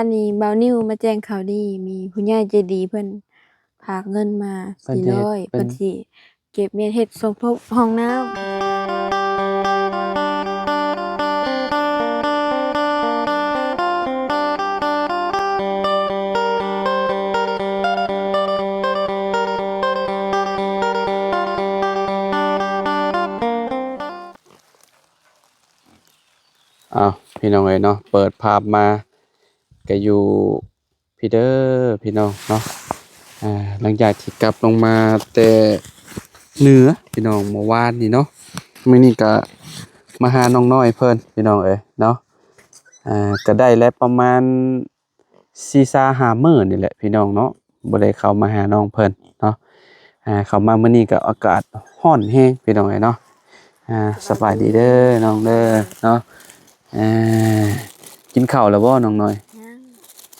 ອັນນີ້ບ່າວນິວມາແຈ້ງຂ່າວດີ ມີຜູ້ໃຫຍ່ໃຈດີເພິ່ນຝາກເງິນມາ ເພິ່ນຊິເຮັດ ສີ່ຮ້ອຍ ເພິ່ນ ເພິ່ນຊິເກັບມຽນເຮັດສົມທົບຫ້ອງນ້ຳ. ອ້າວ ພີ່ນ້ອງເອີຍເນາະ ເປີດພາບມາກະຢູ່ພີ້ເດີພີ່ນ້ອງເນາະ. ອ່າ ຫຼັງຈາກທີ່ກັບລົງມາແຕ່ເໜືອພີ່ນ້ອງ ເມື່ອວານນີ້ເນາະ ມື້ນີ້ກະມາຫານ້ອງນ້ອຍເພິ່ນພີ່ນ້ອງເອີຍເນາະ. ອ່າ ກະໄດ້ແລ້ວປະມານ ສີ່ສາມມື້ນີ້ແຫຼະພີ່ນ້ອງເນາະ ບໍ່ໄດ້ເຂົ້າມາຫານ້ອງເພິ່ນເນາະ. ອ່າ ເຂົ້າມາມື້ນີ້ກໍອາກາດຮ້ອນແຮງພີ່ນ້ອງເອີຍເນາະ. ອ່າ ສະບາຍດີເດີນ້ອງເດີເນາະ. ອ່າ ກິນເຂົ້າແລ້ວບໍ່ນ້ອງນ້ອຍ?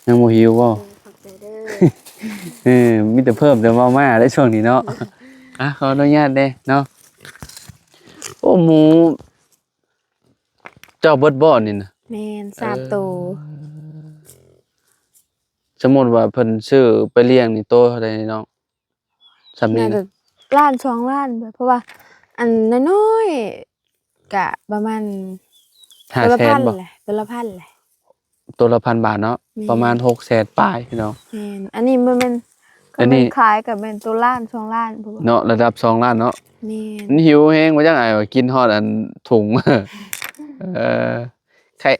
ຍັງ ຍັງບໍ່ຫິວບໍ່? ເອີ ຂອບໃຈເດີ. ເອີ ມີແຕ່ເພີ່ມແຕ່ມາມ່າເດ້ຊ່ວງນີ້ເນາະ. ອ່ະ ຂໍອະນຸຍາດເດ້ເນາະ. ໂອ້ ໝູ ເຈົ້າເບິດບໍ່ນີ້ນະ? ແມ່ນ ສາມໂຕ. ເອີ ສົມມຸດວ່າເພິ່ນຊື້ໄປລ້ຽງນີ້ໂຕເທົ່າໃດນ້ອງ? ສ່ຳນີ້ນະ ໜ້າຈະລ້ານສອງລ້ານ ເພາະວ່າອັນນ້ອຍໆກະປະມານ ຫ້າແສນບໍ່? ໂຕລະພັນແຫຼະ ໂຕລະພັນແຫຼະ. ໂຕລະພັນບາດເນາະ. ແມ່ນ ປະມານຫົກແສນປາຍພີ່ນ້ອງ. ແມ່ນ ອັນນີ້ບໍ່ແມ່ນ ຄັນແມ່ນຂາຍກໍແມ່ນໂຕລ້ານສອງລ້ານພຸ້ນເນາະ ລະດັບສອງລ້ານເນາະ. ແມ່ນ ມັນຫິວແຮງວ່າຈັ່ງ ອ້າຍວ່າກິນຮອດອັນຖົງ. ເອີ ໄຂ່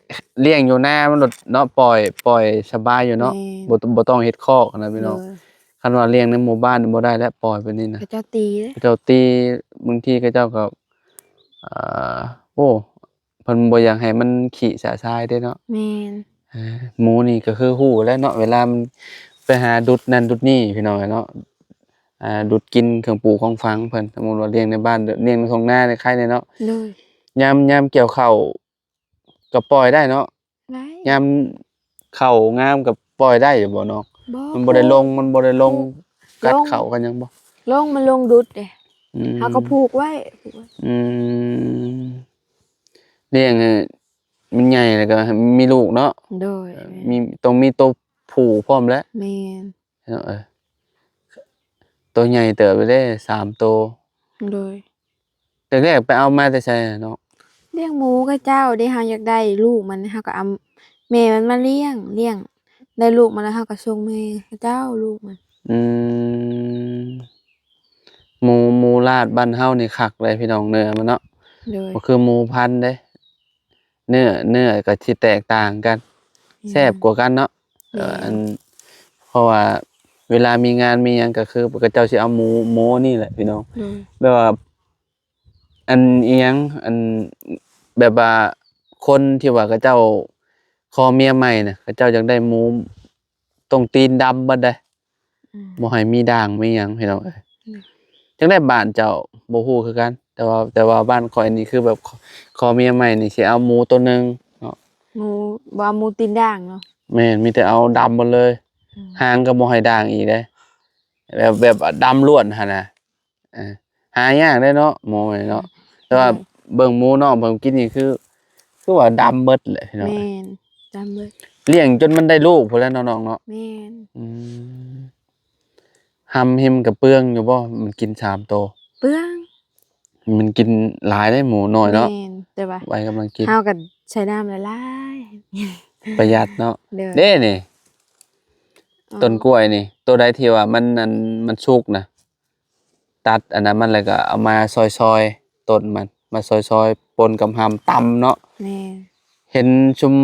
ລ້ຽງຢູ່ນາມັນໂລດເນາະ ປ່ອຍ ປ່ອຍສະບາຍຢູ່ເນາະ. ແມ່ນ ບໍ່ ບໍ່ຕ້ອງເຮັດຄອກນະພີ່ນ້ອງ. ໂດຍ ຄັນວ່າລ້ຽງໃນໝູ່ບ້ານບໍ່ໄດ້ແລ້ວ ປ່ອຍແບບນີ້ນະ ເຂົາເຈົ້າຕີເດ້ ເຂົາເຈົ້າຕີ. ບາງທີເຂົາເຈົ້າກໍ ອ່າ ໂອ້ ເພິ່ນບໍ່ຢາກໃຫ້ມັນຂີ້ສະຊາຍເດ້ເນາະ. ແມ່ນ ເອີ ໝູນີ້ກໍຄືຮູ້ແລ້ວເນາະ ເວລາມັນໄປຫາດຸດນັ້ນດຸດນີ້ພີ່ນ້ອງເອີຍເນາະ. ອ່າ ດຸດກິນເຄື່ອງປູກຂອງຝັງເພິ່ນ. ສົມມຸດວ່າລ້ຽງໃນບ້ານ ລ້ຽງໃນທົ່ງນານີ້ໄຄແດ່ເນາະ. ໂດຍ ຍາມ ຍາມກ່ຽວເຂົ້າກໍປ່ອຍໄດ້ເນາະ. ໄດ້ ຍາມເຂົ້າງາມກໍປ່ອຍໄດ້ຢູ່ບໍ່ນ້ອງ? ບໍ່ ມັນບໍ່ໄດ້ລົງ ມັນບໍ່ໄດ້ລົງ ອືມ ກັດເຂົ້າກັນຫຍັງບໍ່? ລົງ ມັນລົງດຸດເດ້. ອືມ ເຮົາກໍຜູກໄວ້ ຜູກໄວ້. ອືມ ລ້ຽງໃຫ້ມັນໃຫຍ່ແລ້ວກໍໃຫ້ມັນມີລູກເນາະ. ໂດຍ ມີ ຕ້ອງມີໂຕຜູ້ພ້ອມແຫຼະ. ແມ່ນ ເນາະ ເອີ ໂຕໃຫຍ່ເຕີບເດ້ ສາມໂຕ. ໂດຍ ແລກໆໄປເອົາມາແຕ່ໃສນ້ອງ? ລ້ຽງໝູເຂົາເຈົ້າເດ້ ເຮົາຢາກໄດ້ລູກມັນ ເຮົາກໍເອົາແມ່ມັນມາລ້ຽງ ລ້ຽງໄດ້ລູກມາແລ້ວ ເຮົາກໍສົ່ງແມ່ເຂົາເຈົ້າລູກມັນ. ອືມ ໝູ ໝູລາດບ້ານເຮົານີ້ຄັກເລີຍພີ່ນ້ອງ ເນື້ອມັນເນາະ. ໂດຍ ບໍ່ຄືໝູພັນເດ້. ເນື້ອ ເນື້ອກໍຊິແຕກຕ່າງກັນ ແມ່ນ ແຊບກວ່າກັນເນາະ. ແມ່ນ ເອີ ອັນ ເພາະວ່າເວລາມີງານມີຫຍັງກໍຄືເຂົາເຈົ້າຊິເອົາໝູ ໝູນີ້ແຫຼະພີ່ນ້ອງ. ໂດຍ ແບບວ່າ ອັນອີ່ຫຍັງ ອັນ ແບບວ່າຄົນທີ່ວ່າເຂົາເຈົ້າຂໍເມຍໃໝ່ນະ ເຂົາເຈົ້າຢາກໄດ້ໝູ ຕ້ອງຕີນດຳເບິດເດ້. ອືມ ບໍ່ໃຫ້ມີດ່າງມີຫຍັງພີ່ນ້ອງເອີຍ. ອືມ ຈັ່ງໃດບ້ານເຈົ້າບໍ່ຮູ້ຄືກັນ ແຕ່ວ່າ ແຕ່ວ່າບ້ານຂ້ອຍນີ້ຄືແບບ ຂໍ ຂໍເມຍໃໝ່ນີ້ຊິເອົາໝູໂຕໜຶ່ງເນາະ. ໝູ ບໍ່ເອົາໝູຕີນດ່າງເນາະ. ແມ່ນ ມີແຕ່ເອົາດຳໝົດເລີຍ. ອືມ ຫາງກໍບໍ່ໃຫ້ດ່າງອີກເດ້ ແບບ ແບບດຳລ້ວນຫັ້ນນະ. ເອີ ຫາຍາກເດ້ເນາະ ໝູນີ້ເນາະ. ແຕ່ວ່າ ອືມ ເບິ່ງໝູນ້ອງເພິ່ນກິນນີ້ຄື ຄືວ່າດຳເບິດແຫຼະພີ່ນ້ອງ. ແມ່ນ ດຳເບິດ ລ້ຽງຈົນມັນໄດ້ລູກພຸ້ນແຫຼະເນາະນ້ອງເນາະ. ແມ່ນ ອືມ ຮຳເຫັນມັນກະເປືອງຢູ່ບໍ່? ມັນກິນສາມໂຕ ເປືອງ. ມັນກິນຫຼາຍເດ້ໝູນ້ອຍເນາະ. ແມ່ນ ແຕ່ວ່າໄວກຳລັງກິນ ເຮົາກໍໃຊ້ນ້ຳຫຼາຍໆ ປະຢັດເນາະ. ໂດຍ ເດ້ນີ້ ອໍ ຕົ້ນກ້ວຍນີ້ ໂຕໃດທີ່ວ່າມັນ ອັນ ມັນສຸກນະ ຕັດອັນນັ້ນມັນ ແລ້ວກໍເອົາມາຊອຍໆຕົ້ນມັນ ມາຊອຍໆປົນກັບຮຳຕຳເນາະ. ແມ່ນ ເຫັນຊຸມ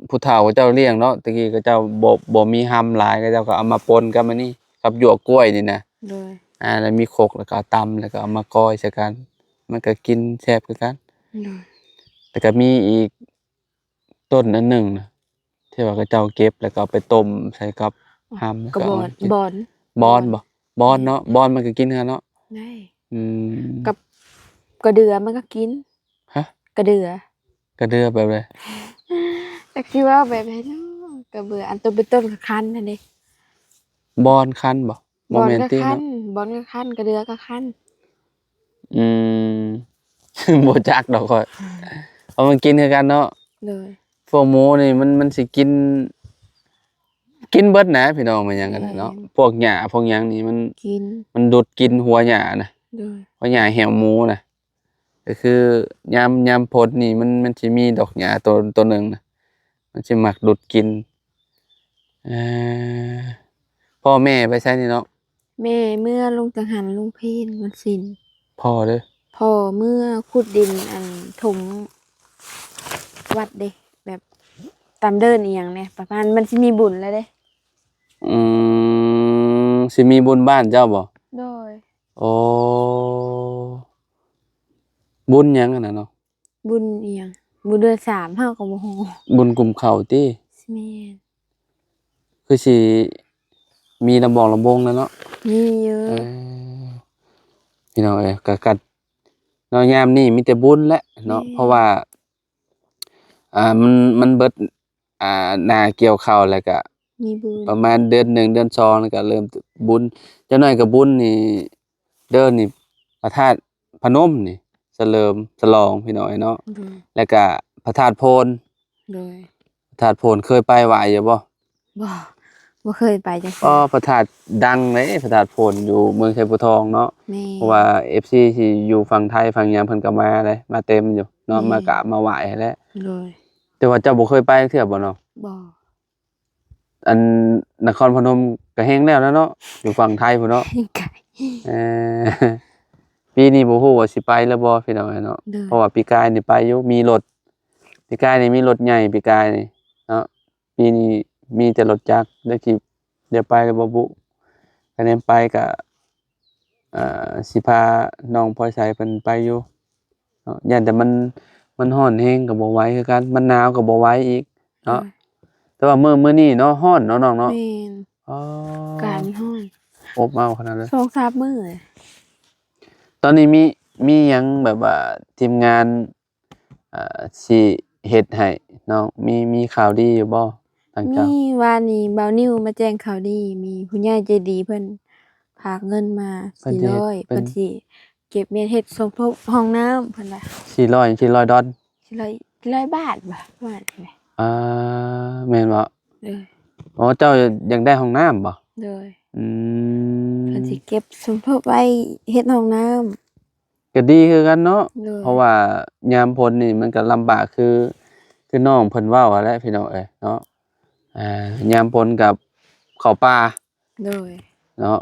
ຜູ້ເຖົ້າເຂົາເຈົ້າລ້ຽງເນາະ ແຕ່ກີ້ເຂົາເຈົ້າບໍ່ ບໍ່ມີຮຳຫຼາຍ ເຂົາເຈົ້າກໍເອົາມາປົນກັບອັນນີ້ ກັບຢວກກ້ວຍນີ້ນະ. ໂດຍ ອ່າ ແລ້ວມີຄົກ ແລ້ວກໍເອົາຕຳ ແລ້ວກໍເອົາມາກ້ອຍໃສ່ກັນ ມັນກໍກິນແຊບຄືກັນ. ໂດຍ ແລ້ວກໍມີອີກ ຕົ້ນອັນໜຶ່ງນະ ທີ່ວ່າເຂົາເຈົ້າເກັບ ແລ້ວກໍເອົາໄປຕົ້ມໃສ່ກັບຮຳ ກໍບອນ ບອນ ບອນບໍ່? ບອນເນາະ ບອນມັນກໍກິນຄືກັນເນາະ. ໄດ້ ອືມ ກັບກະເດືອມັນກໍກິນ. ຮະ? ກະເດືອ ກະເດືອແບບໃດ? ຈັກຊິເວົ້າແບບໃດເນາະ ກະເດືອ ອັນໂຕເປັນຕົ້ນກະຄັນຫັ້ນເດ້. ບອນຄັນບໍ່? ບໍ່ແມ່ນຕິເນາະ ບອນກະຄັນ ບອນກະຄັນ ກະເດືອກະຄັນ. ອືມ ບໍ່ຈັກດອກຂ້ອຍ ເອົາມາກິນຄືກັນເນາະ. ໂດຍ ພວກໝູນີ້ມັນ ມັນຊິກິນ ກິນເບິດນະພີ່ນ້ອງ ແມ່ນຫຍັງກໍໄດ້ເນາະ. ແມ່ນ ພວກຫຍ້າພວກຫຍັງນີ້ມັນ ກິນ ມັນດູດກິນຫົວຫຍ້ານະ ໂດຍ ຫົວຫຍ້າແຫ້ວໝູນະ. ກໍຄືຍາມ ຍາມຝົນນີ້ມັນ ມັນຊິມີດອກຫຍ້າໂຕ ໂຕໜຶ່ງນະ ມັນຊິມັກດູດກິນ. ເອີ ພໍ່ແມ່ໄປໃສນີ້ເນາະ? ແມ່ເມືອລົງຈັງຫັນລົງເພນວັນສິນ. ພໍ່ເດີ? ພໍ່ເມືອຂຸດດິນ ອັນ ຖົມວັດເດ້ ແບບຕາມເດີ່ນອີ່ຫຍັງແດ່ ປະມານມັນຊິມີບຸນແລ້ວເດ້. ອືມ ຊິມີບຸນບ້ານເຈົ້າບໍ່? ໂດຍ. ໂອ້ ບຸນຫຍັງຫັ້ນນະເນາະ? ບຸນອີ່ຫຍັງ? ບຸນເດືອນສາມ ເຮົາກໍບໍ່ຮູ້. ບຸນກຸມເຂົ້າຕິ? ແມ່ນ. ຄືຊິມີລຳບອງລຳວົງແລ້ວເນາະ? ມີຢູ່. ເອີ ພີ່ນ້ອງເອີຍ ກະ ກະເນາະ ຍາມນີ້ມີແຕ່ບຸນແຫຼະເນາະ. ແມ່ນ. ເພາະວ່າ ອ່າ ມັນ ມັນເບິດ ອ່າ ໜ້າກ່ຽວເຂົ້າແລ້ວກະ ມີບຸນ ປະມານເດືອນໜຶ່ງເດືອນສອງ ແລ້ວກະເລີ່ມບຸນ. ຈັກໜ້ອຍກະບຸນນີ້ ເດີນີ້ ພະທາດພະນົມນີ້ ສະເຫຼີມສະຫຼອງ ພີ່ນ້ອງເອີຍເນາະ. ໂດຍ. ແລ້ວກະພະທາດໂພນ. ໂດຍ. ພະທາດໂພນເຄີຍໄປໄຫວ້ຢູ່ບໍ່? ບໍ່ ບໍ່ເຄີຍໄປຈັກເທື່ອ. ອໍ ພະທາດດັງເດ້ ພະທາດໂພນຢູ່ເມືອງໄຊພູທອງເນາະ. ແມ່ນ. ເພາະວ່າເອັຟຊີທີ່ຢູ່ຝັ່ງໄທຝັ່ງຫຍັງເພິ່ນກໍມາເດ້ ມາເຕັມຢູ່ເນາະ. ແມ່ນ. ມາກາບມາໄຫວ້ຫັ້ນແຫຼະ. ໂດຍ. ແຕ່ວ່າເຈົ້າບໍ່ເຄີຍໄປຈັກເທື່ອບໍ່ເນາະ? ບໍ່. ອັນນະຄອນພະນົມກໍແຮງແລ້ວນະເນາະ ຢູ່ຝັ່ງໄທພຸ້ນເນາະ. ແຮງໄກ. ເອີ ປີນີ້ບໍ່ຮູ້ວ່າຊິໄປຫຼືບໍ່ ພີ່ນ້ອງເອີຍເນາະ. ໂດຍ. ເພາະວ່າປີກາຍນີ້ໄປຢູ່ ມີລົດ ປີກາຍນີ້ມີລົດໃຫຍ່ ປີກາຍນີ້ເນາະ. ປີນີ້ມີແຕ່ລົດຈັກ ຈັກຊິໄດ້ໄປຫຼືບໍ່ບຸ. ຄະແນນໄປກະ ເອີ່ ຊິພານ້ອງພອຍໃສເພິ່ນໄປຢູ່ເນາະ. ຢ້ານແຕ່ມັນ ມັນຮ້ອນແຮງກໍບໍ່ໄຫວຄືກັນ ມັນໜາວກໍບໍ່ໄຫວອີກເນາະ. ໂດຍ. ແຕ່ວ່າມື້ ມື້ນີ້ເນາະ ຮ້ອນເນາະນ້ອງເນາະ. ແມ່ນ. ອໍ ອາກາດມັນຮ້ອນ ອົບເອົາຂະໜາດເລີຍ ສອງສາມມື້. ຕອນນີ້ມີ ມີຫຍັງແບບວ່າທີມງານ ເອີ່ ຊິເຮັດໃຫ້ນ້ອງ ມີ ມີຂ່າວດີຢູ່ບໍ່ທາງເຈົ້າ? ມີ ວານນີ້ບ່າວນິວມາແຈ້ງຂ່າວດີ ມີຜູ້ໃຫຍ່ໃຈດີເພິ່ນຝາກເງິນມາ ເພິ່ນຊິເຮັດ ສີ່ຮ້ອຍ ເພິ່ນ ເພິ່ນຊິເກັບເງິນເຮັດສົມທົບຫ້ອງນ້ຳ ເພິ່ນວ່າ. ສີ່ຮ້ອຍ ສີ່ຮ້ອຍດອນ? ສີ່ຮ້ອຍ ສີ່ຮ້ອຍບາດບໍ່ ປະມານນີ້ແຫຼະ. ອ່າ ແມ່ນບໍ່? ເອີ. ອໍ ເຈົ້າຢາກໄດ້ຫ້ອງນ້ຳບໍ່? ໂດຍ. ອືມ ເພິ່ນຊິເກັບສົມທົບໄວ້ເຮັດຫ້ອງນ້ຳ. ກໍດີຄືກັນເນາະ. ໂດຍ. ເພາະວ່າຍາມຝົນນີ້ມັນກໍລຳບາກ ຄື ຄືນ້ອງເພິ່ນເວົ້າຫັ້ນແຫຼະ ພີ່ນ້ອງເອີຍເນາະ. ອ່າ ຍາມຝົນກັບເຂົ້າປ່າ. ໂດຍ. ເນາະ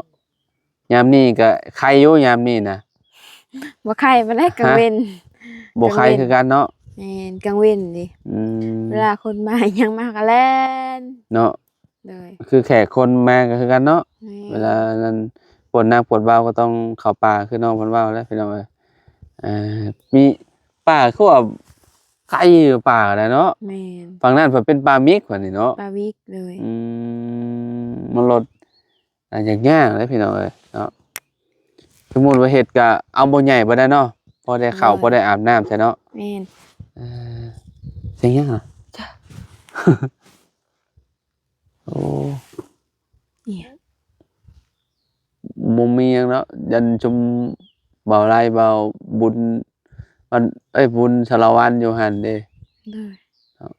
ຍາມນີ້ກໍໄຄຢູ່ ຍາມນີ້ນະ. ບໍ່ໄຄປານໃດ ກາງເວັນ. ບໍ່ໄຄຄືກັນເນາະ. ແມ່ນ ກາງເວັນເດ້. ອືມ ເວລາຄົນມາຫຍັງມາກໍແລ່ນເນາະ. ໂດຍ. ຄືແຂກຄົນມາກໍຄືກັນເນາະ. ແມ່ນ. ເວລານັ້ນປວດໜັກປວດເບົາກໍຕ້ອງເຂົ້າປ່າ ຄືນ້ອງເພິ່ນເວົ້າແຫຼະ ພີ່ນ້ອງເອີຍ. ເອີ ມີປ່າຄືວ່າໄຄຢູ່ປ່າແຫຼະເນາະ. ແມ່ນ. ຝັ່ງນັ້ນເພິ່ນເປັນປ່າມິກ ບາດນີ້ເນາະ. ປ່າມິກເລີຍ. ອືມ ມັນລົດ ອ່າ ຍາກໆເດ້ພີ່ນ້ອງເອີຍເນາະ. ສົມມຸດວ່າເຮັດກະເອົາບໍ່ໃຫຍ່ບໍ່ໄດ້ເນາະ ພໍໄດ້ເຂົ້າ ໂດຍ ພໍໄດ້ອາບນ້ຳໃສ່ເນາະ. ແມ່ນ. ເອີ ສຽງຫຍັງຫະ? ໂອ້ ອີຫຍັງ? ບໍ່ມີຫຍັງເນາະ ຢ້ານຊຸມບ່າວໄລ ບ່າວບຸນ ເອີຍ ບຸນສາລະວັນຢູ່ຫັ້ນເດ້. ໂດຍ. ເນາະ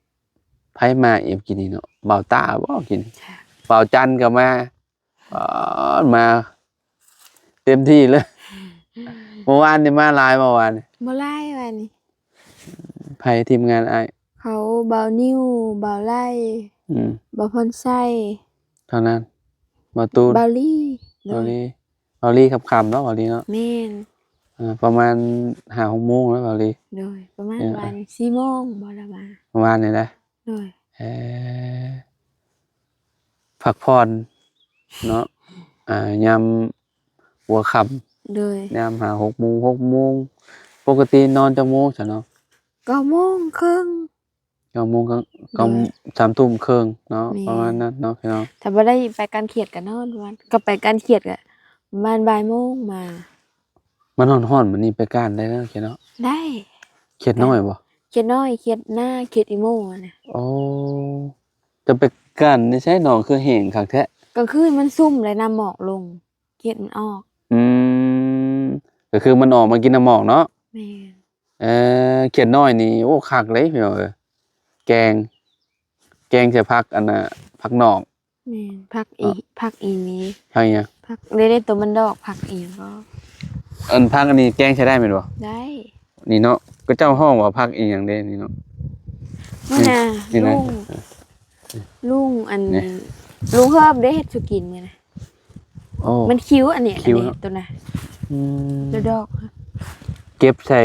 ໃຜມາອີກກີ້ນີ້ເນາະ ບ່າວຕາບໍ່ກີ້ນີ້? ບ່າວຈັນກໍມາ. ປາດ ມາເຕັມທີ່ເລີຍ. ເມື່ອວານນີ້ມາຫຼາຍບໍ່ວານນີ້? ບໍ່ຫຼາຍວານນີ້. ໃຜທີມງານອ້າຍ? ເຂົາ ບ່າວນິວ ບ່າວໄລ ອືມ ບ່າວພອນໄຊ ເທົ່ານັ້ນ. ບ່າວຕູນ ບ່າວລີ. ໂດຍ. ບ່າວລີ ບ່າວລີຄ່ຳໆເນາະ ບ່າວລີເນາະ. ແມ່ນ. ອ່າ ປະມານຫ້າຫົກໂມງແລ້ວບ່າວລີ. ໂດຍ. ປະມານ ເອີ ວານສີ່ໂມງບໍ່ລະມາ ປະມານນີ້ນະ. ໂດຍ. ເອີ ພັກຜ່ອນເນາະ ອ່າ ຍາມຫົວຄ່ຳ. ໂດຍ. ຍາມຫ້າຫົກໂມງ ຫົກໂມງ. ປົກກະຕິນອນຈັກໂມງຊະນ້ອງ? ເກົ້າໂມງເຄິ່ງ. ເກົ້າໂມງ ໂດຍ ສາມທຸ່ມເຄິ່ງເນາະ. ແມ່ນ. ປະມານນັ້ນເນາະພີ່ນ້ອງ. ຖ້າບໍ່ໄດ້ໄປການຂຽດກໍນອນ ປະມານ ກໍໄປການຂຽດກໍປະມານບ່າຍໂມງມາ. ມັນຮ້ອນໆ ບາດນີ້ໄປການໄດ້ເນາະ ຂຽດເນາະ. ໄດ້. ຂຽດນ້ອຍບໍ່? ຂຽດນ້ອຍ ຂຽດນາ ຂຽດອີ່ໂມຫັ້ນນະ. ໂອ້ ຈະໄປການຢູ່ໃສ ໜອງຄືແຫ້ງຄັກແທ້? ກາງຄືນມັນຊຸ່ມ ແລະ ນ້ຳໝອກລົງ ຂຽດມັນອອກ. ອືມ ກໍຄືມັນອອກມາກິນນ້ຳໝອກເນາະ. ແມ່ນ. ເອີ ຂຽດນ້ອຍນີ້ ໂອ້ ຄັກເລີຍພີ່ນ້ອງເອີຍ. ແກງ ແກງໃສ່ຜັກ ອັນນ່າ ຜັກໜອກ. ແມ່ນ ຜັກອີ ເນາະ ຜັກອີນີ້ ຜັກອີຫຍັງ? ຜັກ ເດ້ໆ ໂຕມັນດອກ ຜັກອີຫຍັງກໍ ອັນຜັກອັນນີ້ແກງໃຊ້ໄດ້ແມ່ນບໍ່? ໄດ້ ນີ້ເນາະ ເຂົາເຈົ້າຮ້ອງວ່າຜັກອີຫຍັງເດ້ນີ້ເນາະ? ນີ້ນະ ນີ້ນະ ລຸງ ເອີ ລຸງອັນ ນີ້ ລຸງເຮີບເດ້ເຮັດສູ່ກິນມື້ນະ. ໂອ້ ມັນຄິວອັນນີ້ ຄິວເນາະ ອັນນີ້ ໂຕນະ ອືມ ແລ້ວດອກ ເກັບໃສ່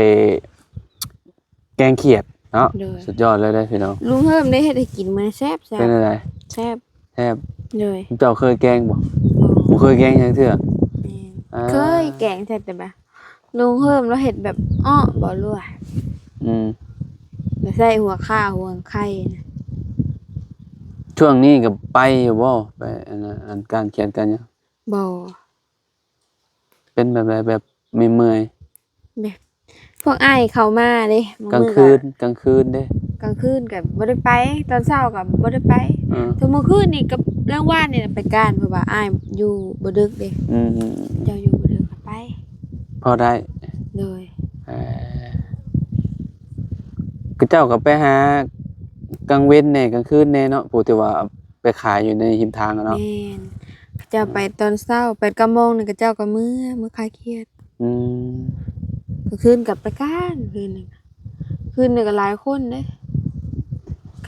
ແກງຂຽດເນາະ ໂດຍ ສຸດຍອດເລີຍເດ້ພີ່ນ້ອງ. ລຸງເຮີບໄດ້ເຮັດໃຫ້ກິນມື້ແຊບໆ ເປັນຈັ່ງໃດ? ແຊບ ແຊບ ໂດຍ. ເຈົ້າເຄີຍແກງບໍ່? ບໍ່ ບໍ່ເຄີຍແກງຈັກເທື່ອ. ແມ່ນ ອ່າ ເຄີຍແກງແຕ່ແບບ ລຸງເຮີບລາວເຮັດແບບເອາະບໍ່ ຫຼືວ່າ ອືມ ແບບໃສ່ຫົວຂ່າຫົວໄຂ່ນະ. ຊ່ວງນີ້ກໍໄປຢູ່ບໍ່? ໄປອັນນັ້ນ ອັນການຂຽດການຫຍັງ? ບໍ່. ເປັນແບບໃດ? ແບບເມື່ອຍໆ ແບບພວກອ້າຍເຂົ້າມາເດ້ ບາງມື້ກໍ ກາງຄືນ ກາງຄືນເດ້? ກາງຄືນກໍບໍ່ໄດ້ໄປ ຕອນເຊົ້າກໍບໍ່ໄດ້ໄປ. ເອີ ແຕ່ມື້ຄືນນີ້ກັບລາງວານນີ້ນະໄປການ ເພາະວ່າອ້າຍຢູ່ບໍ່ດຶກເດ້. ອືມໆໆ ເຈົ້າຢູ່ບໍ່ດຶກກໍໄປ ພໍໄດ້ ໂດຍ. ເອີ ເຂົາເຈົ້າກໍໄປຫາກາງເວັນແດ່ ກາງຄືນແດ່ເນາະ ຜູ້ທີ່ວ່າ ໄປຂາຍຢູ່ໃນຮິມທາງເນາະ. ແມ່ນ ເຂົາເຈົ້າໄປຕອນເຊົ້າ ແປດເກົ້າໂມງນີ້ ເຂົາເຈົ້າກໍເມືອ ເມືອຄາຍຄຽດ. ອືມ ກາງຄືນກໍໄປການ ຄືນໜຶ່ງ ຄືນໜຶ່ງກໍຫຼາຍຄົນເດ້.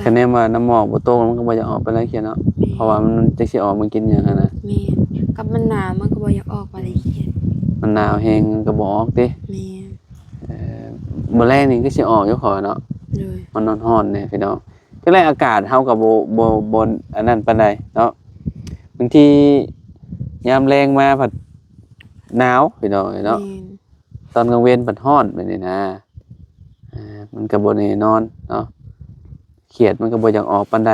ຄະແນນວ່ານ້ຳໝອກບໍ່ຕົກ ມັນກໍບໍ່ຢາກອອກປານໃດຄຽດເນາະ. ແມ່ນ ເພາະວ່າມັນຈັກຊິອອກມາກິນຫຍັງຫັ້ນນະ. ແມ່ນ ກັບມັນໜາວ ມັນກໍບໍ່ຢາກອອກປານໃດຄຽດ. ມັນໜາວແຮງ ມັນກໍບໍ່ອອກຕິ. ແມ່ນ ເອີ ມື້ແລງນີ້ຄືຊິອອກຢູ່ ຂ້ອຍເນາະ. ໂດຍ ມັນຮ້ອນໆແດ່ພີ່ນ້ອງ. ຈັ່ງໃດອາກາດເຮົາກໍບໍ່ ບໍ່ ບໍ່ອັນນັ້ນປານໃດເນາະ. ບາງທີຍາມແລງມາພັດໜາວພີ່ນ້ອງເອີຍເນາະ. ແມ່ນ ຕອນກາງເວັນພັດຮ້ອນແບບນີ້ນະ. ເອີ ມັນກໍບໍ່ແນ່ນອນເນາະ ຂຽດມັນກໍບໍ່ຢາກອອກປານໃດ.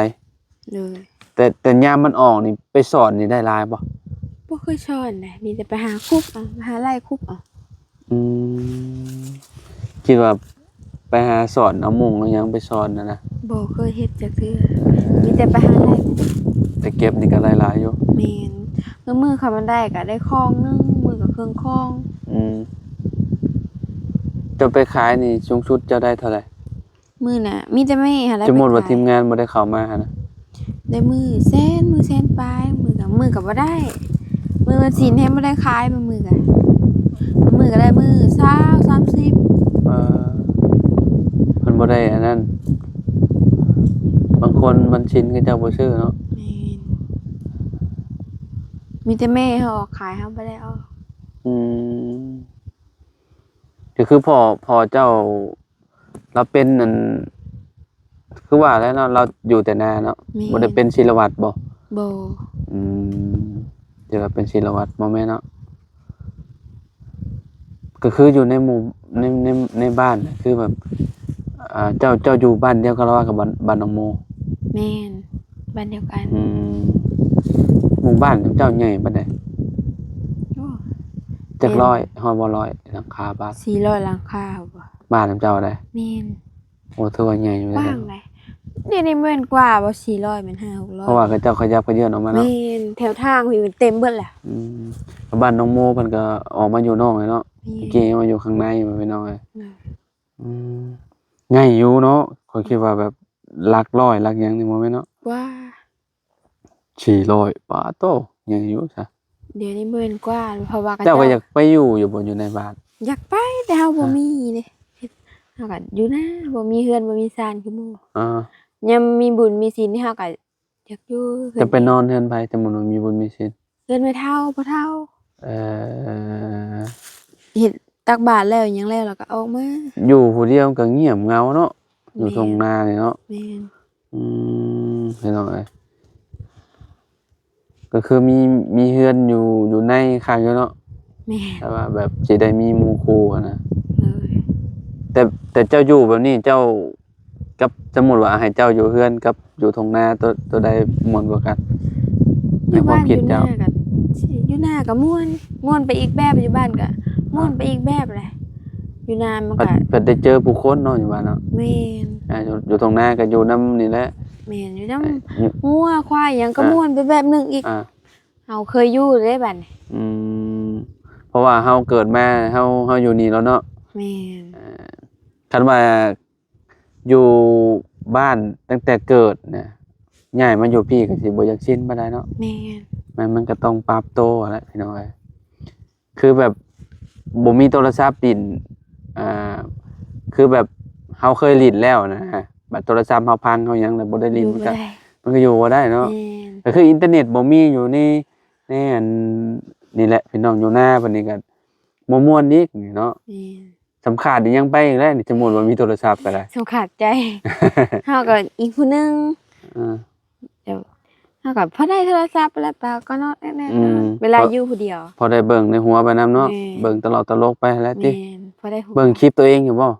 ໂດຍ ແຕ່ ແຕ່ຍາມມັນອອກນີ້ໄປສອນນີ້ໄດ້ຫຼາຍບໍ່? ບໍ່ເຄີຍສອນເດ້ ມີແຕ່ໄປຫາຄຸບເອົາ ຫາໄລ່ຄຸບເອົາ. ອືມ ຄິດວ່າໄປຫາສອນເອົາມຸ້ງເອົາຫຍັງໄປສອນຫັ້ນນະ? ບໍ່ເຄີຍເຮັດຈັກເທື່ອ ເອີ ມີແຕ່ໄປຫາໄລ່ ແຕ່ເກັບນີ້ກໍໄດ້ຫຼາຍຢູ່. ແມ່ນ ບາງມື້ຄັນມັນໄດ້ກໍໄດ້ຄອງໜຶ່ງ ບາງມື້ກໍເຄິ່ງຄອງ. ອືມ ເຈົ້າໄປຂາຍນີ້ສູງສຸດເຈົ້າໄດ້ເທົ່າໃດ? ມື້ນະ ມີແຕ່ແມ່ຫັ້ນແຫຼະ ສົມມຸດວ່າ ໄປຂາຍ ທີມງານບໍ່ໄດ້ເຂົ້າມາຫັ້ນນະ ໄດ້ມື້ແສນ ມື້ແສນປາຍ ມື້ກໍ ມື້ກໍບໍ່ໄດ້ ມື້ວັນສິນແຮງບໍ່ໄດ້ຂາຍ ບາງມື້ກໍ ບາງມື້ກໍໄດ້ມື້ຊາວ ສາມສິບ. ເອີ ເພິ່ນບໍ່ໄດ້ອັນນັ້ນ ບາງຄົນວັນສິນເຂົາເຈົ້າບໍ່ຊື້ເນາະ. ແມ່ນ ມີແຕ່ແມ່ເຮົາອອກຂາຍ ເຮົາບໍ່ໄດ້ອອກ. ອືມ ກໍຄືພໍ່ ພໍ່ເຈົ້າ ລາວເປັນອັນ ຄືວ່າແຫຼະເນາະ ລາວຢູ່ແຕ່ນາເນາະ. ແມ່ນ ບໍ່ໄດ້ເປັນສີລະວັດບໍ່? ບໍ່. ອືມ ທີ່ວ່າເປັນສີລະວັດບໍ່ແມ່ນເນາະ. ກໍຄືຢູ່ໃນໝູ່ ໃນ ໃນ ໃນບ້ານ ຄືແບບ ອ່າ ເຈົ້າ ເຈົ້າຢູ່ບ້ານດຽວກັນລະຫວ່າງກັບບ້ານ ບ້ານໜອງໂມ? ແມ່ນ ບ້ານດຽວກັນ. ອືມ ໝູ່ບ້ານຂອງເຈົ້າໃຫຍ່ປານໃດ? ໂອ້ ຈັກຮ້ອຍ ຮອດບໍ່ຮ້ອຍຫຼັງຄາບ້ານ? ສີ່ຮ້ອຍຫຼັງຄາບໍ່? ບ້ານຂອງເຈົ້າໃດ? ແມ່ນ. ໂອ້ ຖືວ່າໃຫຍ່ຢູ່ເດ້ ກວ້າງໃດ໋. ດຽວນີ້ແມ່ນກວ່າບໍ່ ສີ່ຮ້ອຍ ແມ່ນຫ້າຫົກຮ້ອຍ ເພາະວ່າເຂົາເຈົ້າຂະຫຍັບຂະເຢິນອອກມາເນາະ. ແມ່ນ ແຖວທາງພີ້ມັນເຕັມເບິດແຫຼະ. ອືມ ບ້ານໜອງໂມເພິ່ນກໍອອກມາຢູ່ນອກແລ້ວເນາະ. ແມ່ນ ຕະກີ້ມາຢູ່ຂ້າງໃນແມ່ນບໍ່ນ້ອຍ? ແມ່ນ ອືມ ໃຫຍ່ຢູ່ເນາະ. ຂ້ອຍຄິດວ່າແບບຫຼັກຮ້ອຍຫຼັກຫຍັງນີ້ບໍ່ແມ່ນເນາະ? ກວ່າ ສີ່ຮ້ອຍ ປາດໂທ້ ໃຫຍ່ຢູ່ຊະ. ດຽວນີ້ບໍ່ແມ່ນກວ່າ ເພາະວ່າເຂົາ ເຈົ້າກໍຢາກໄປຢູ່ ຢູ່ບໍ່ ຢູ່ໃນບ້ານ? ຢາກໄປ ແຕ່ເຮົາບໍ່ມີເດ້ ເຮົາກໍຢູ່ນາ ບໍ່ມີເຮືອນ ບໍ່ມີຊານຄືໝູ່. ອ່າ ຍາມມີບຸນມີສິນນີ້ ເຮົາກໍຢາກຢູ່ເຮືອນ. ຈະໄປນອນເຮືອນໃຜ ສົມມຸດວ່າມີບຸນມີສິນ? ເຮືອນແມ່ເຖົ້າ ພໍ່ເຖົ້າ. ເອີ ເຮັດຕັກບາດແລ້ວຫຍັງແລ້ວ ແລ້ວກໍອອກມາ. ຢູ່ຜູ້ດຽວກໍງຽບເຫງົາເນາະ. ຢູ່ ແມ່ນ ທົ່ງນານີ້ເນາະ. ແມ່ນ. ອືມ ພີ່ນ້ອງເອີຍ ກໍຄືມີ ມີເຮືອນຢູ່ ຢູ່ໃນຂ້າງຢູ່ເນາະ. ແມ່ນ. ແຕ່ວ່າແບບຊິໄດ້ມີໝູ່ຄູ່ຫັ້ນນະ. ໂດຍ. ແຕ່ ແຕ່ເຈົ້າຢູ່ແບບນີ້ ເຈົ້າ ກັບ ສົມມຸດວ່າໃຫ້ເຈົ້າຢູ່ເຮືອນກັບຢູ່ທົ່ງນາ ໂຕ ໂຕໃດມ່ວນກວ່າກັນ? ໃນຄວາມຄິດເຈົ້າ? ຢູ່ບ້ານຢູ່ນາກໍ ຢູ່ນາກໍມ່ວນ ມ່ວນໄປອີກແບບ ຢູ່ບ້ານກໍມ່ວນໄປອີກແບບແຫຼະ. ຢູ່ນາມັນກໍ ພັດ ພັດໄດ້ເຈີຜູ້ຄົນເນາະ ຢູ່ບ້ານເນາະ. ແມ່ນ. ອ່າ ຢູ່ ຢູ່ທົ່ງນາກໍຢູ່ນຳນີ້ແຫຼະ. ແມ່ນ ຢູ່ນຳ ອ່າ ງົວຄວາຍຫຍັງກໍ ອ່າ ມ່ວນໄປແບບໜຶ່ງອີກ. ອ່າ ເຮົາເຄີຍຢູ່ເດ້ບັດນີ້. ອືມ ເພາະວ່າເຮົາເກີດມາ ເຮົາ ເຮົາຢູ່ນີ້ແລ້ວເນາະ. ແມ່ນ. ເອີ ຄັນວ່າ ຢູ່ບ້ານຕັ້ງແຕ່ເກີດນະ ຍ້າຍມາຢູ່ພີ້ກໍຊິບໍ່ຢາກຊິນປານໃດເນາະ. ແມ່ນ ມັນ ມັນກໍຕ້ອງປັບໂຕຫັ້ນແຫຼະພີ່ນ້ອງເອີຍ. ຄືແບບບໍ່ມີໂທລະສັບຫຼິ້ນ ອ່າ ຄືແບບເຮົາເຄີຍຫຼິ້ນແລ້ວນະ ບັດໂທລະສັບເຮົາພັງເຮົາຫຍັງແລ້ວບໍ່ໄດ້ຫຼິ້ນ ຢູ່ ມັນ ບໍ່ ກໍ ໄດ້ ມັນກໍຢູ່ບໍ່ໄດ້ເນາະ. ແມ່ນ ກໍຄືອິນເຕີເນັດບໍ່ມີຢູ່ໃນ ໃນອັນນີ້ແຫຼະພີ່ນ້ອງ ຢູ່ນາບັດນີ້ກໍບໍ່ມ່ວນອີກນີ້ເນາະ. ແມ່ນ ສຳຄາດອີ່ຫຍັງໄປອີກແລ້ວນີ້ ສົມມຸດວ່າມີໂທລະສັບກໍໄດ້ ສຳຄາດໃຈ ເຮົາກໍອີກຜູ້ໜຶ່ງ ເອີ ແລ້ວເຮົາກໍພໍໄດ້ໂທລະສັບແລ້ວ ປາກໍເນາະ ແນ່ໆ ອືມ ເວລາ ພໍ ຢູ່ຜູ້ດຽວ ພໍໄດ້ເບິ່ງໃນຫົວໄປນຳເນາະ. ແມ່ນ ເບິ່ງຕະຫຼອກຕະຫຼົກໄປຫັ້ນແຫຼະຕິ. ແມ່ນ ພໍໄດ້ຫົວ ເບິ່ງຄລິບຕົວເອງຢູ່ບໍ່?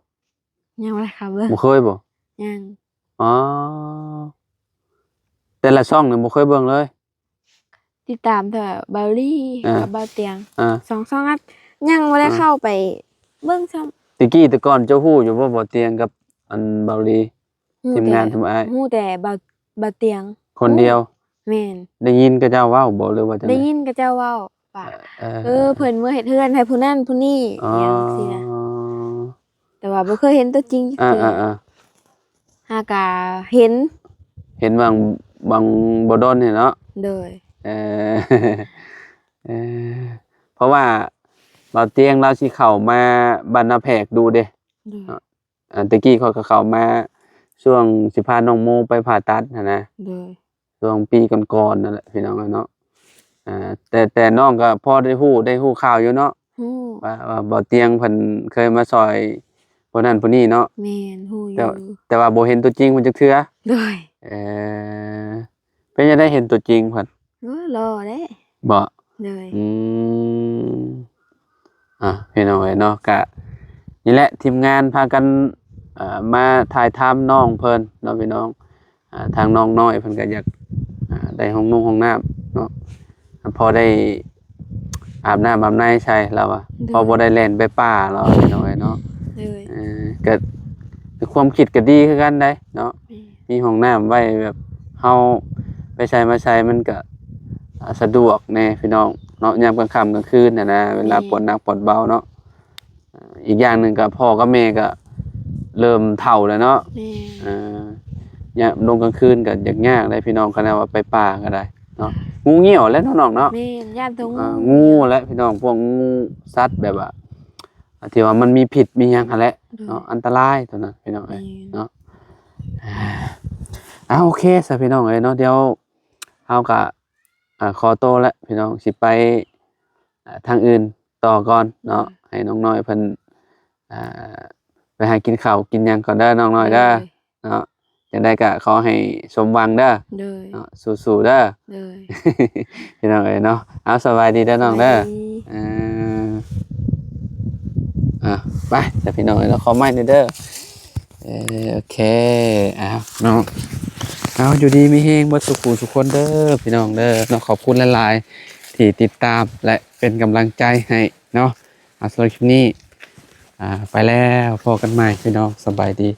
ຍັງບໍ່ໄດ້ເຂົ້າເບິ່ງ. ບໍ່ເຄີຍບໍ່? ຍັງ. ອໍ ແຕ່ລະຊ່ອງນີ້ບໍ່ເຄີຍເບິ່ງເລີຍ? ຕິດຕາມແຕ່ເບົາລີ ອ່າ ກັບເບົາຕຽງ ອ່າ ສອງຊ່ອງນັ້ນ ຍັງບໍ່ໄດ້ ອ່າ ເຂົ້າໄປເບິ່ງຊ້ຳ. ແຕ່ກີ້ແຕ່ກ່ອນເຈົ້າຮູ້ຢູ່ບໍ່ ເບົາຕຽງກັບອັນເບົາລີ? ຮູ້ ທີມງານ ແຕ່ ທີມອ້າຍ ຮູ້ແຕ່ເບົາ ເບົາຕຽງ ຄົນດຽວ. ແມ່ນ ໄດ້ຍິນເຂົາເຈົ້າເວົ້າບໍ່ ຫຼືວ່າຈັ່ງໃດ? ໄດ້ຍິນເຂົາເຈົ້າເວົ້າວ່າ ເອີ ເອີ ເອີ ເພິ່ນເມືອເຮັດເຮືອນໃຫ້ຜູ້ນັ້ນຜູ້ນີ້ ອໍ ອີ່ຫຍັງຊີ້ນະ. ແຕ່ວ່າບໍ່ເຄີຍເຫັນຕົວຈິງຈັກເທື່ອ. ອ່າໆໆ ຫາກະເຫັນ ເຫັນຫວ່າງ ຫວ່າງບໍ່ດົນນີ້ເນາະ. ໂດຍ ເອີ ເອີ ເພາະວ່າເບົາຕຽງລາວຊິເຂົ້າມາບ້ານນາແພກດຸເດ້. ໂດຍ ເນາະ ອ່າ ແຕ່ກີ້ຂ້ອຍກໍເຂົ້າມາຊ່ວງຊິພານ້ອງໂມໄປຜ່າຕັດຫັ້ນນະ. ໂດຍ ຊ່ວງປີກ່ອນໆນັ້ນແຫຼະພີ່ນ້ອງເອີຍເນາະ. ອ່າ ແຕ່ ແຕ່ນ້ອງກໍພໍໄດ້ຮູ້ ໄດ້ຮູ້ຂ່າວຢູ່ເນາະ. ຮູ້ ວ່າ ວ່າເບົາຕຽງເພິ່ນເຄີຍມາຊ່ອຍຜູ້ນັ້ນຜູ້ນີ້ເນາະ. ແມ່ນ ຮູ້ຢູ່ ແຕ່ ແຕ່ວ່າບໍ່ເຫັນຕົວຈິງເພິ່ນຈັກເທື່ອ. ໂດຍ ເອີ ເປັນຈັ່ງໃດເຫັນຕົວຈິງເພິ່ນ? ໂອ້ ຫຼໍ່ເດ້. ບໍ່? ໂດຍ ອືມ ອ່ະ ພີ່ນ້ອງເອີຍເນາະ ກະນີ້ແຫຼະ ທີມງານພາກັນ ອ່າ ມາຖ່າຍທຳນ້ອງເພິ່ນເນາະພີ່ນ້ອງ. ອ່າ ທາງນ້ອງນ້ອຍເພິ່ນກໍຢາກ ອ່າ ໄດ້ຫ້ອງນຸ່ງຫ້ອງນ້ຳເນາະ ພໍໄດ້ອາບນ້ຳອາບໃນໃສ່ລາວວ່າ. ໂດຍ ພໍບໍ່ໄດ້ແລ່ນໄປປ່າລາວ ພີ່ນ້ອງເອີຍເນາະ. ໂດຍ ເອີ ກໍ ຄວາມຄິດກໍດີຄືກັນໄດ໋ເນາະ. ແມ່ນ ມີຫ້ອງນ້ຳໄວ້ແບບເຮົາໄປໃສມາໃສມັນກະ ອ່າ ສະດວກແດ່ພີ່ນ້ອງເນາະ ຍາມກາງຄ່ຳກາງຄືນຫັ້ນນະ ເວລາ ແມ່ນ ປວດໜັກປວດເບົາເນາະ. ອີກຢ່າງໜຶ່ງກະພໍ່ກັບແມ່ກະເລີ່ມເຖົ້າແລ້ວເນາະ. ແມ່ນ ເອີ ຍາມລົງກາງຄືນກະຍາກໆໄດ໋ພີ່ນ້ອງ ຂະໜາດວ່າໄປປ່າກະໄດ້ເນາະ. ງູງຽວແຫຼະເນາະນ້ອງເນາະ. ແມ່ນ ຢ້ານແຕ່ງູ ອ່າ ງູແຫຼະພີ່ນ້ອງ ພວກງູສັດແບບວ່າ ອ່າ ທີ່ວ່າມັນມີພິດມີຫຍັງຫັ້ນແຫຼະ ໂດຍ ເນາະ ອັນຕະລາຍຕົວນັ້ນພີ່ນ້ອງເອີຍ ແມ່ນ ເນາະ. ອ່າ ໂອເຄຊະພີ່ນ້ອງເອີຍເນາະ ດຽວເຮົາກະ ອ່າ ຂໍໂຕແຫຼະພີ່ນ້ອງ ຊິໄປ ອ່າ ທາງອື່ນຕໍ່ກ່ອນເນາະ. ໂດຍ ໃຫ້ນ້ອງນ້ອຍເພິ່ນ ອ່າ ໄປຫາກິນເຂົ້າກິນຫຍັງກ່ອນເດີນ້ອງນ້ອຍເດີ ໂດຍ ເນາະ. ຈັ່ງໃດກໍຂໍໃຫ້ສົມຫວັງເດີ ໂດຍ ເນາະ ສູ້ໆເດີ ໂດຍ ພີ່ນ້ອງເອີຍເນາະ. ເອົາ ສະບາຍດີເດີນ້ອງເດີ ສະບາຍດີ ເອີ ອ່າ ໄປ ແຕ່ພີ່ນ້ອງເອີຍເນາະ ຂໍໄມ້ແດ່ເດີ. ເອີ ໂອເຄ ເອົາເນາະ ເອົາ ຢູ່ດີມີແຮງເບິດສູ່ຜູ້ສູ່ຄົນເດີພີ່ນ້ອງເດີເນາະ. ຂອບຄຸນຫຼາຍໆທີ່ຕິດຕາມ ແລະ ເປັນກຳລັງໃຈໃຫ້ເນາະ. ອ່າ ສຳລັບຄລິບນີ້ ອ່າ ໄປແລ້ວ ພໍ້ກັນໃໝ່ພີ່ນ້ອງ ສະບາຍດີ.